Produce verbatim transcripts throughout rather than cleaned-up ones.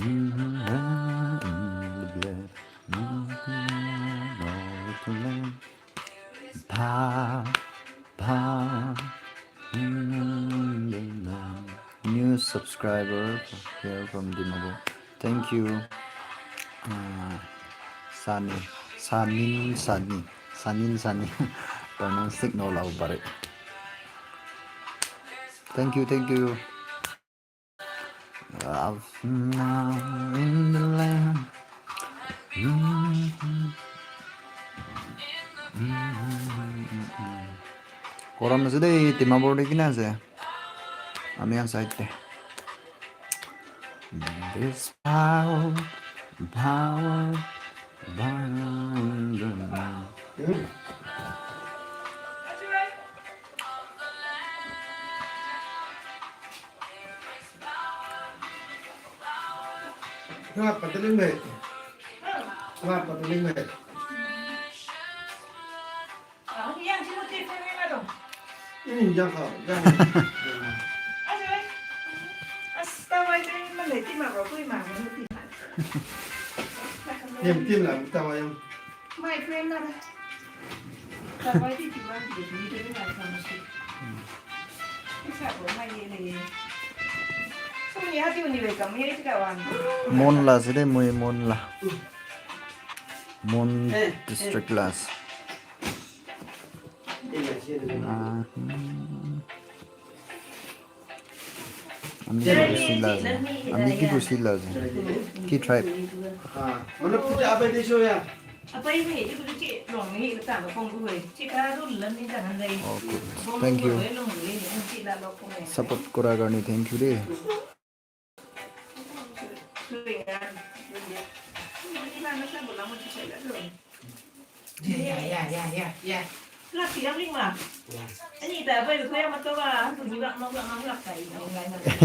Pa, pa, new subscriber here from Dimapur. Thank you. Uh, Sani, Sanin, Sani, Sanin, Sani. Pronounce signal out, but thank you, thank you. Love now in the land. Koram ase de, Dimapur de kina ase? Ami khan side de. This power, power, power in the mind. Nga pataling mai. Nga pataling mai. Ini yang ka. Yang tim lah, kita yang. Mon la ase de, moi Mon la. Mon district la ase. Ah, hmm. Ami ki bosti la ase? Ami ki bosti la ase? Ki tribe? Okay. Thank you. Support kora karne thank you de.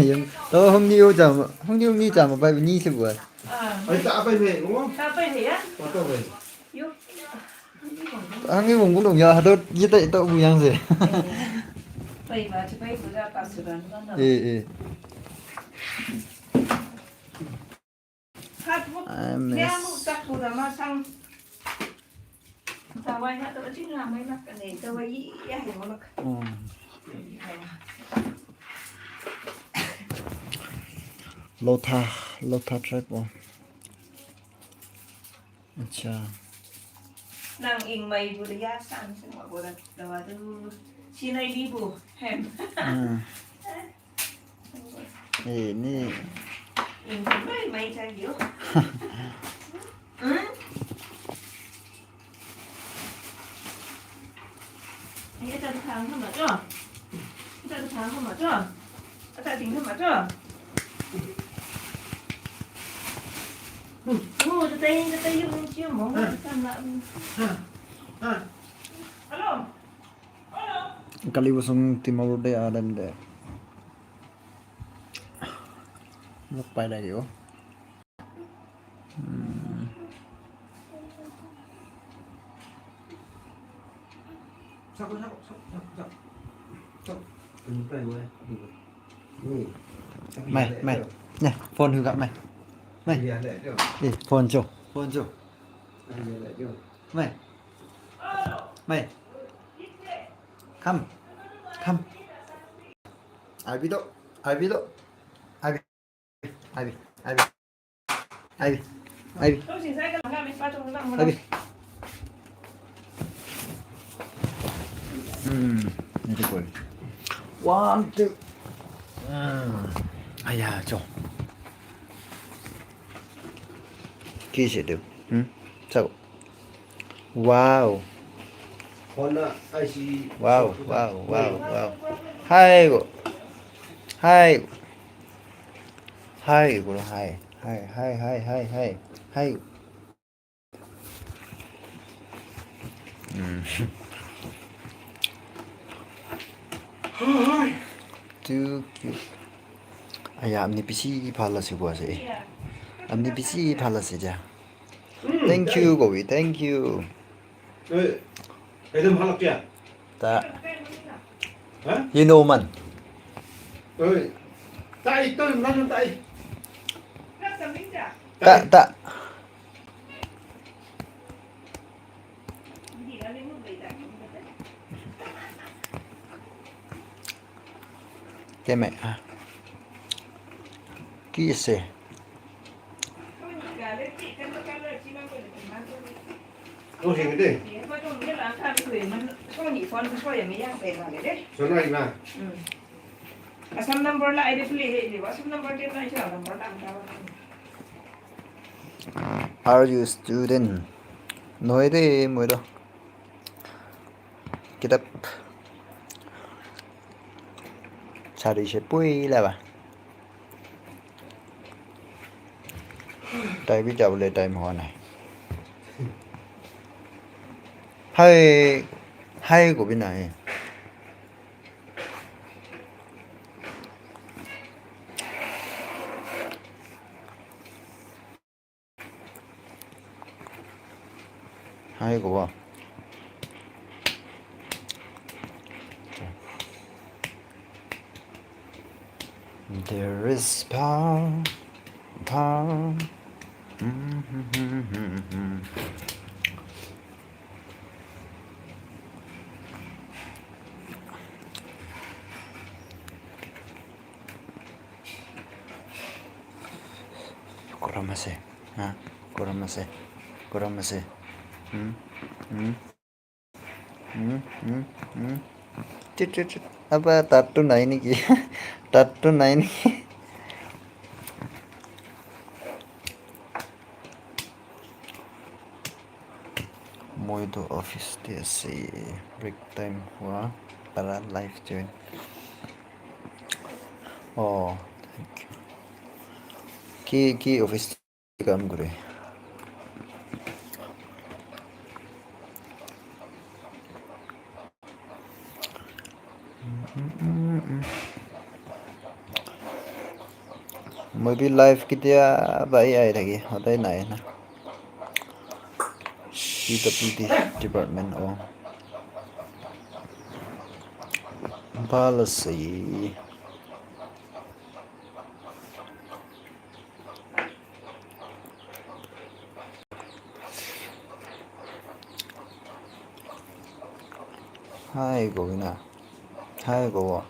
Yung, to hong ni yo jam, hong ni, hong ni jam, bai ni se bu. Ai, ta bai me, ngo? Ta bai me ya? Ta bai. Yo. Ang i wong gulong ya, hado yita ito bu yang se. Bai ba, ci bai bu da pa su da, no, no. Eh, eh. Hat bu, I miss. Ya mu tak bu da ma sang. Ta wai na to ci na mai na ka ne, ta wai ya he mo na ka. Mm. Lotha, Lotha tribe bo. Acha. Nang ing mai bu ya sang sang ma bu da wa du. Sinai di bu hem. Hmm. Eh, ni. Ing bu mai mai cha yo. Hmm? Ata thang hama cho. Ata thang hama cho. Ata ding hama cho. Oh, ata ding, ata yung yung chiyo mo. Ata na. Hello. Hello. Kali busung Dimapur de adam de. Muk pai lagi oh. Hmm. Mai, mai. Nè, phone hư gạ mai. Mai. Ê, phone cho. Phone cho. Mai. Mai. Come. Come. Ai bi do. Ai bi do. Ai bi. Ivy, Ivy, Ivy, Ivy. Ivy. Hmm, nanti kau. One, two. Hmm. Ayah, cok. Kiss itu. Hmm? Cok. Wow. Wow, wow, wow, wow. Hi. Hi. Hi, bro. Hi. Hi, hi, hi, hi, hi. Hi. Mm. Too cute. Aya, amni bishi bhal ase koi ase. Amni bishi bhal ase ja. Thank you, Gobi. Thank you. Eh, eh, dia mahalak dia. Ta. Hah? You know man. Eh, tai, tai, mana tai? Ta, ta. Keme, ah. Ki ase? Assam number la, I play, hey, Assam number ten na, number ten. Are you student? Nohoi de, moi toh kitab sarise poila ba. Tai bi jabole time howa nai. Hi, hi, kobi nai. Hi, kobo. There is power, power. Mm-hmm. Gorom ase, ha? Gorom ase, gorom ase. Hmm? Hmm? Hmm? Hmm? Hmm? Chut, chut, chut. Apa tattoo nai niki? Tattoo nai niki? Moi toh office te ase. Break time hua para live join. Oh, thank you. Ki, ki office te kam kore? Moi bi live ketia ba ahi thake, hodai nai na. P W D department, oh. Bhal ase. Hi, Govina. Hi, Govo.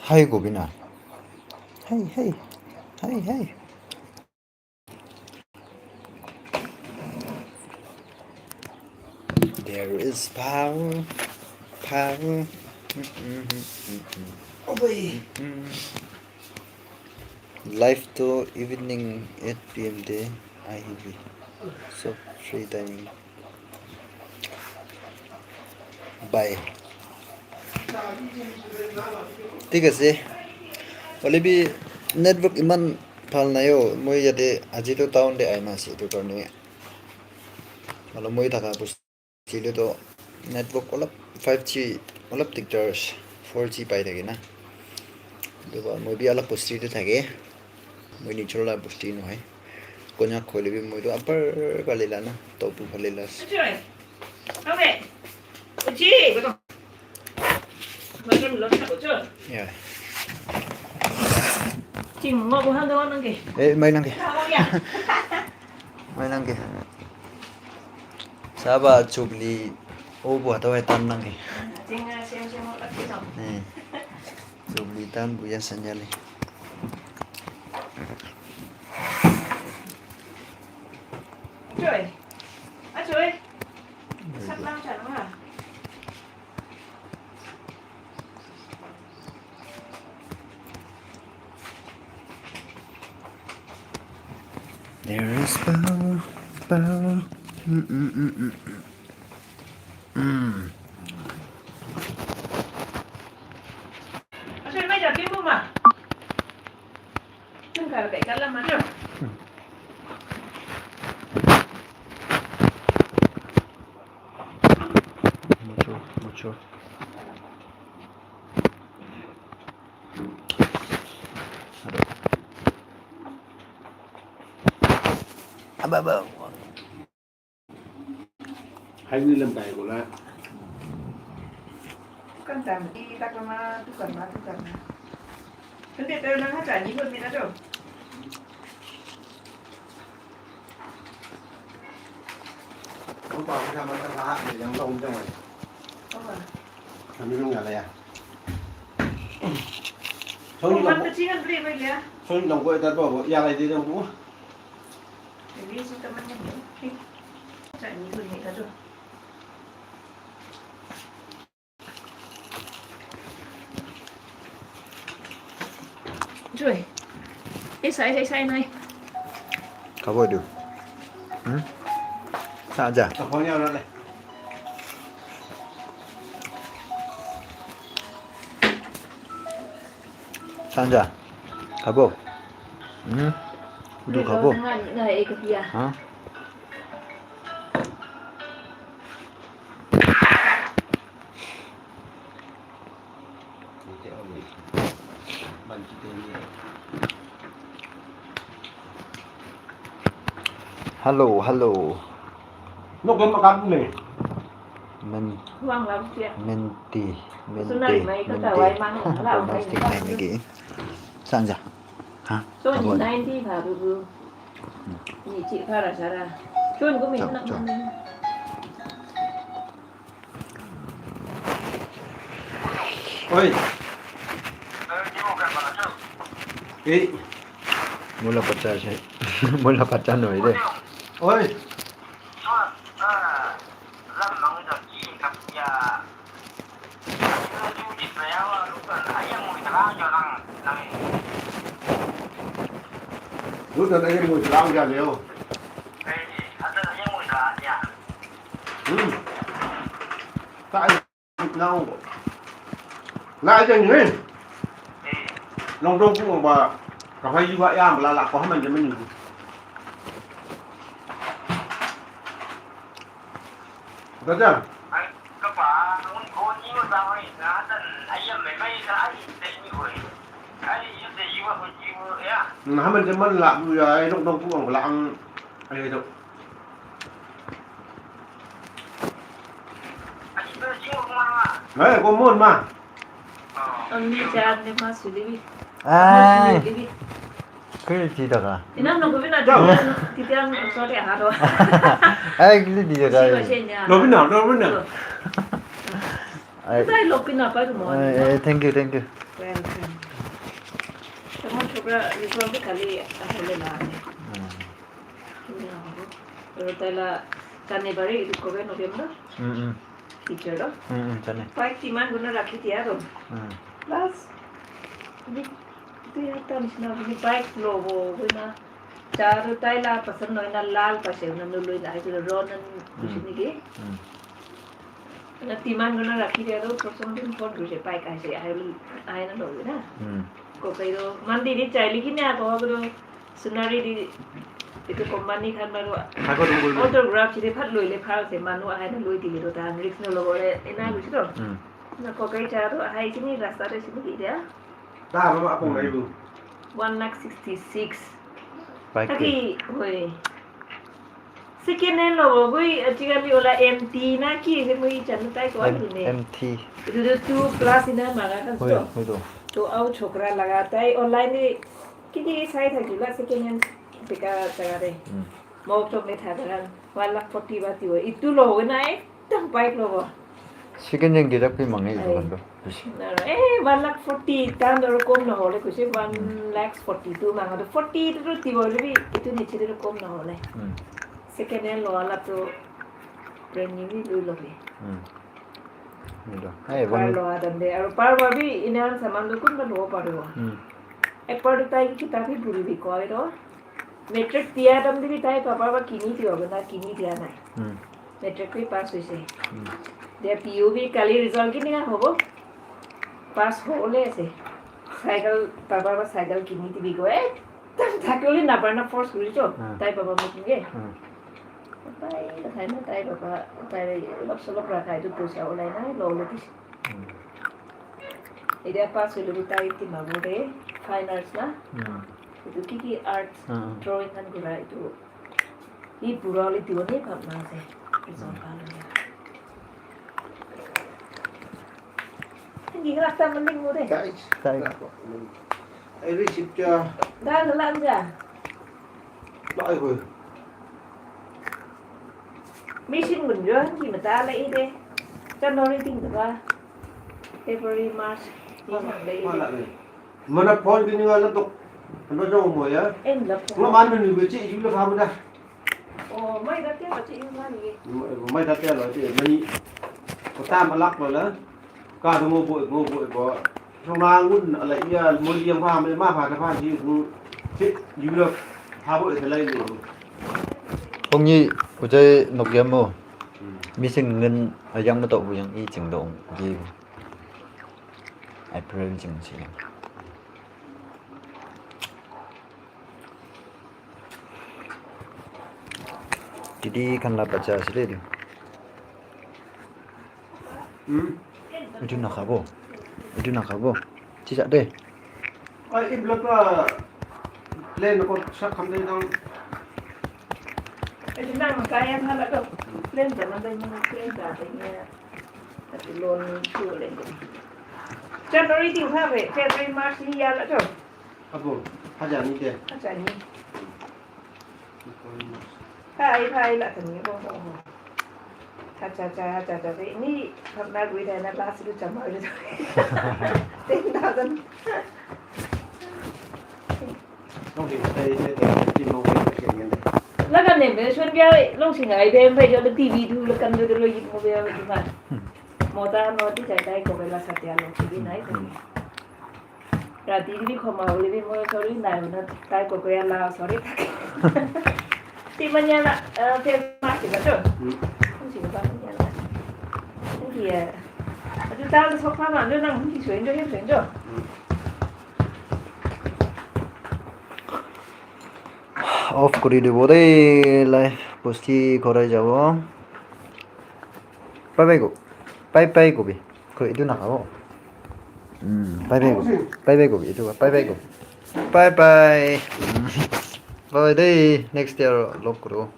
Hi, Gobina. Hi, hi. Hi, hi. There is power, power. Mm-mm, mm-mm. Oh, boy. Mm-mm. Live to evening eight P M te ahibi. So, free timing. Bye. Thik ase. Hoile bi network iman bhal nai o. Moi yate aji toh town te ahina ase, etu karne. Mane moi thaka bosti te toh network olop five G olop dikdar ase, four G pai thake na. Etu para moi bi olop bosti te thake. Moi nijor la bosti nohoi. Konyak hoile bi moi toh upper phale la na, top phale la ase. Uchi, oi. Oi. Uchi, goto. Bathroom lot na goto. Yeah. Ching mo buhan do nang ke. Eh, mai nang ke. Mai nang ke. Saba chubli. O bu hatawa tan nang ke. Ching, ah, siam, siam, mo tak ke. Eh. Chubli tan buya sanyali. Joy. Ah, Joy. Sat lang chan ma. There is power, power. Mm, mm, mm, mm, mm. Mm. Mucho, mucho. Baba. Hai ni lam kai ko la. Tukang tam, di tak ma, tukang ma, tukang ma. Tende tu nang ha ni ko ni na tu. Kau pa ka ma ta ha ni yang dong dong ai. Apa? Kami nung ya la ya. Kau Song ni ma dong. Ta chingan beli beli ya. Song ni dong ko ta bo ya la di dong ko. Ini sih temannya ni. Cak ni ko ni ka tu. Joy. Eh, sai, sai, sai, nai. Kabo du. Hmm? Sa ja. Sa ja. Kabo. Hmm? Du kabo. Ha? Hello, hello. No, kau makan ni. Men. Menti, menti, menti. Domestic time lagi. Sanja. Ha? So, ni ninety baru tu. Ni cik para cara. Cun kau minta nak. Oi. Eh. Mula pacha se. Mula pacha no ide. Oi. Lu dan ayam mau jalan jalan. Hmm. Ka ai nau. Na ai jang ni. Long dong ku ba. Ka phai yu ba ya ba la la ko ha man de men ni. Ba ja. Na ha man de man la bu ya ai long dong ku ba la ang ai do. Hey, kau mun mah. Ang ni chat ni mas sulibi. Ai, kiri ti daga. Ina no ko bina. Titian, titian sorry ha do. Ai, kiri ti daga. Lobina, lobina. Ai, lobina pa mo. Ai, thank you, thank you. Welcome. Tamo chokra, ni ko kali ahole na. Aru taila jane pare etu kobe November. Mm, mm. Teacher to. Mm, mm, jane. Bike timan guna rakhi dia to. Mm. Plus, etu, etu ekta nisna hoile bike lobo guna. Cha to taila pasand nohoi na lal paise guna noloi na etu ron an kusi niki. Mm. Na timan guna rakhi dia to, person din phone kurise bike aise, ahai, ahai na lobo na. Mm. Ko kai to, mandi ni chai liki na ko ko Sunari di itu company khan baru autograph chiri phat loile bhal ase, manu ahai na loi dile to tahan risk no lobole ena gusi to. Na kokai cha to ahai chini rasta te chini ki dia. One lakh sixty six. Taki hoi. Second hand lobo goi ajikali ola M T na ki ase moi janu tai ko ani ne. M T. Itu tu two plus ina mara kan to. Hoi to. To au chokra laga tai online ni Kiki sai thaki la second hand bika jaga de. Mok chok le thaka kan one lakh forty ba tiwo. Itu lo na ekdam bike lo. Second hand gida koi mangai itu kan to. Na eh one lakh forty tan dor kom na hole kusi one lakh forty two manga to forty to tiwo le bi itu niche de kom na hole. Second hand lo ala to brand new bi lo lo bi. Hey, par lo adam de. Aru par ba bi inan saman do kun ba lo paribo. Ek par do tai kitab hi puri bi koi do. Matric dia dam de bi tai papa ba kini dia ba na kini dia nai. Matric bi pass hoise. Dia P U bi kali result kini ka hobo. Pass hole ase. Cycle papa ba cycle kini dibi koi. Tam thakole na parna force kuri to. Tai papa mo kinge. Tai khai na tai papa tai lop solop ra khai tu poisa ulai na lo lo kis. Ida pass hole tu tai ti mago de fine arts na. Itu ki ki arts drawing kan kura itu. Ni pura le tiwa ni pap na se. Iso ka le. Ni kala ta man ding mo de. Guys. Guys. Ai ri sip cha. Da la la ja. Lai ko. Mission mun jo ki mata le ide. January ding ba. February, March. Ni sang le ide. Mana phone bi ni wala to. Ano jo mo ya. Em la. Ngo man ni bi chi ju le pha mo da. Oh, mai da te ba chi yu ma ni. Mai da te lo te mani. Ko ta ma lak lo la. Ka do mo bo mo bo bo. Song na ngun ala iya mo li yang pha me ma pha da pha ji ngu. Chi yu lo. Pha bo te lai lo. Hong yi u je nok yam mo. Missing ngen ayang ma to bu yang i ching dong ji. April ching si. Didi khan la bacha ase de etu. Hmm. Etu nakhabo. Etu nakhabo. Chicha de. Ai, i block la plan ko sak kham de dong. Etu nang kaya khala to plan jama de ni plan ja de ni. Etu loan tu le. January ti ha ve, February, March ni ya la to. Apo, haja ni de. Haja ni. Hai, hai, la tani, oh, oh, oh. Cha, cha, cha, cha, cha, ni, phamna gui da na last lu chamar lu. Ten thousand. Long sing, eh, eh, eh, eh, long sing, eh, eh, eh. La kan ne, me shon bia, long sing ai be, be, jo, T V du, la kan du, lo, yip mo bia, yip ma. Mo ta, no, ti, chai, tai, ko, be, la, sa, tia, lo, T V, nai, ko. Rati ni khoma uli bi mo sorry na na tai ko ko ya la sorry. Ti manya la te ma ti ba to. Ti ba manya la. Ti ya. Atu ta so kha ma no na ti so enjoy enjoy enjoy. Off kuri dibo de live posti korai jabo. Bye bye go. Bye bye go bi. Ko etu nakhabo. Bye bye go. Bye bye go bi. Etu bye bye go. Bye bye. Bye bye dei. Next year log kuro.